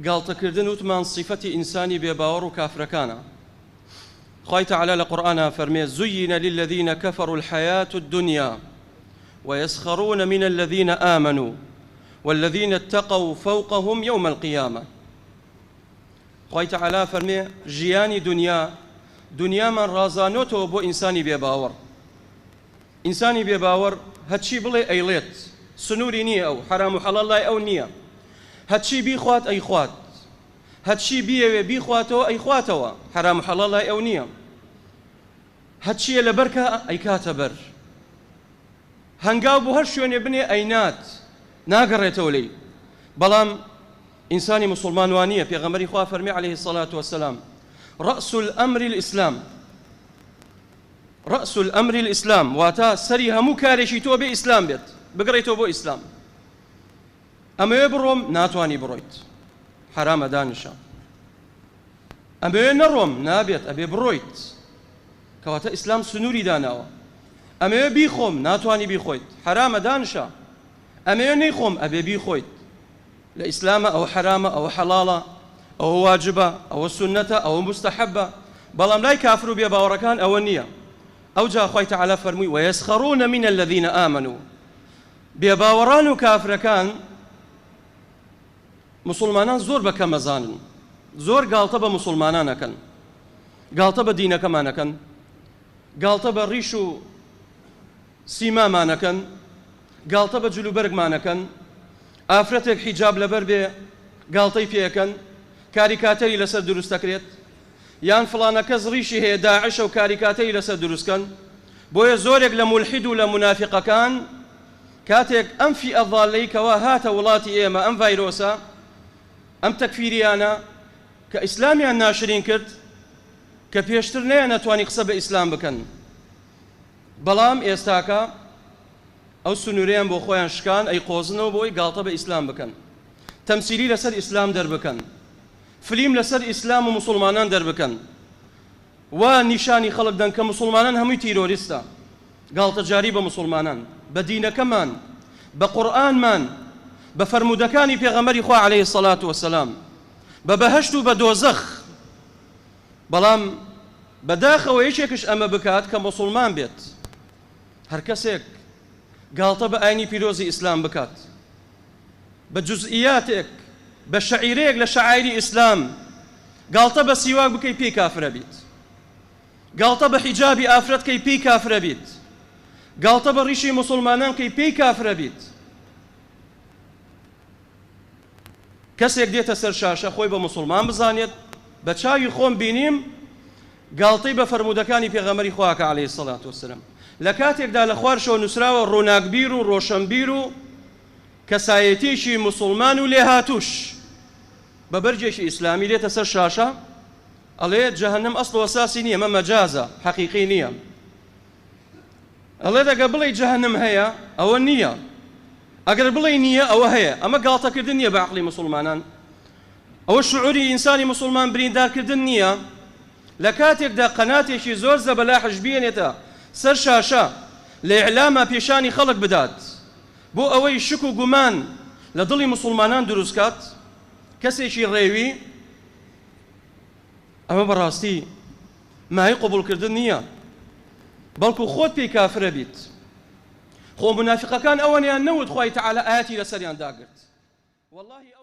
گاڵتەکردن وتمان سیفەتی ئینسانی بێباوەڕ و کافرەکانە. خوای تەعالا لە قورئانا فەرمێ زین للذین کفروا الحیاة الدنیا ویسخرون من الذین آمنوا والذین اتقوا فوقهم یوم القیامە. خوای تەعالا فەرمێ ژیانی دنیا دنیامان ڕازانۆتەوە بۆ ئینسانی بێباوەڕ. ئینسانی بێباوەڕ هەرچی بڵێ ئەیڵێت، سنووری نییە ئەو، حەرام و حەڵاڵ لای ئەو نییە، هەرچی بیخوات ئەیخوات، هەرچی بیەوێ بیخواتەوە ئەیخواتەوە، حەرام و حەڵاڵ لای ئەو نییە، هەرچییە لەبەر کا ئەیکاتە بەر، هەنگاو بۆ هەر شوێنێ بنێ ئەینات، ناگەڕێتەوە لێی، بەڵام ئینسانی موسوڵمان وا نییە، پێغەمبەری خوا فەرمی علیە الصلوە والسلام، رأس الامر الاسلام. رأس الامر الاسلام واتە سەری هەموو کارێکی تۆ بێ ئیسلام بێت بگەڕێیتەوە بۆ ئیسلام ئەمەوێ بڕۆم ناتوانی بڕۆیت حەرامە دانیشە ئەمەوێ نەڕۆم نابێت ئەبێ بڕۆیت کەواتە ئیسلام سنووری داناوە ئەمەوێ بیخۆم ناتوانی بیخۆیت حەرامە دانیشە ئەمەوێ نەیخۆم ئەبێ بیخۆیت لە ئیسلامە ئەوە حەرامە ئەوە حەڵاڵە ئەوە واجبە ئەوە سوننەتە ئەوە موستەحەبە بەڵام لای کافر و بێباوەڕەکان ئەوە نییە ئەوجا خوای تەعالا فەرمووی ویسخرون من الذین آمنوا بێباوەڕان و کافرەکان موسڵمانان زۆر بە کەم ئەزانن زۆر گاڵتە بە موسڵمانان ئەکەن گاڵتە بە دینەکەمان ئەکەن گاڵتە بە ڕیش و سیمامان ئەکەن گاڵتە بە جلوبەرگمان ئەکەن، ئافرەتێک حیجاب لەبەر بێ گاڵتەی پێ ئەکەن، کاریکاتەری لەسەر دروست ئەکرێت، یان فڵانە کەس ڕیشی هەیە داعشە و کاریکاتەری لەسەر دروست کەن، بۆیە زۆرێک لە مولحید و لە مونافیقەکان کاتێک ئەم فیئە ضالەی کەوا هاتە وڵاتی ئێمە ئەم ڤایرۆسە ئەم تەکفیریانە کە ئیسلامیان ناشرین کرد کە پێشتر نەیانەتوانی قسە بە ئیسلام بکەن بەڵام ئێستاکە ئەو سنورەیان بۆ خۆیان شکان ئەیقۆزنەوە بۆی گاڵتە بە ئیسلام بکەن تەمسیلی لەسەر ئیسلام دەربکەن فلیم لەسەر ئیسلام و موسوڵمانان دەربکەن وا نیشانی خەڵک دەن کە موسوڵمانان هەمووی تیرۆریستە گاڵتەجاری بە موسوڵمانان بە دینەکەمان بە قورئانمان بە فەرموودەکانی پێغەمبەری خوا علیە الصلوە والسلام بە بەهەشت و بە دۆزەخ بەڵام بەداخەوە یەکێکش ئەمە بکات کە موسوڵمان بێت هەرکەسێک گاڵتە بە ئاینی پیرۆزی ئیسلام بکات بە جوزئیاتێک بە شەعیرەیەک لە شەعایری ئیسلام گاڵتە بە سیواک بکەی پێی کافرە بیت گاڵتە بە حیجابی ئافرەت کەی پێی کافرە بیت گاڵتە بە ڕیشی موسڵمانان کەی پێی کافرە بیت کەسێک دێتە سەر شاشە خۆی بە موسڵمان بزانێت بە چاوی خۆم بینیم گاڵتەی بە فەرموودەکانی پێغەمبەری خوا کە علیە الصلوە والسلام لە کاتێکدا لە خوارشەوە نووسراوە ڕووناکبیر و ڕۆشەنبیر و کەسایەتیەکی موسڵمان و لێهاتووش بە بەرگێکی ئیسلامی دێتە سەر شاشە ئەڵێ جەهەنەم ئەسڵ و ئەساسی نییە مە مەجازە حەقیقی نییە ئەڵێت ئەگەر بڵێی جەهەنم هەیە ئەوە نییە ئەگەر بڵێی نییە ئەوە هەیە ئەمە گاڵتەکردن نییە بە عەقڵی موسڵمانان ئەوە شعوری ئینسانی موسڵمان بریندارکردن نییە لە کاتێکدا قەناتێکی زۆر زەبەلاحش بێنێتە سەر شاشە لە ئیعلاما پێشانی خەڵک بدات بۆ ئەوەی شک و گومان لە دڵی موسڵمانان دروستکات کەسێکی ڕێوی ئەمە بەڕاستی مایەی قبوڵکردن نییە بەڵکو خۆت پێی کافرە بیت خۆ مونافیقەکان ئەوەنیان نەوت خوای تەعالا ئایەتی لەسەریان داگرت وەڵاهی.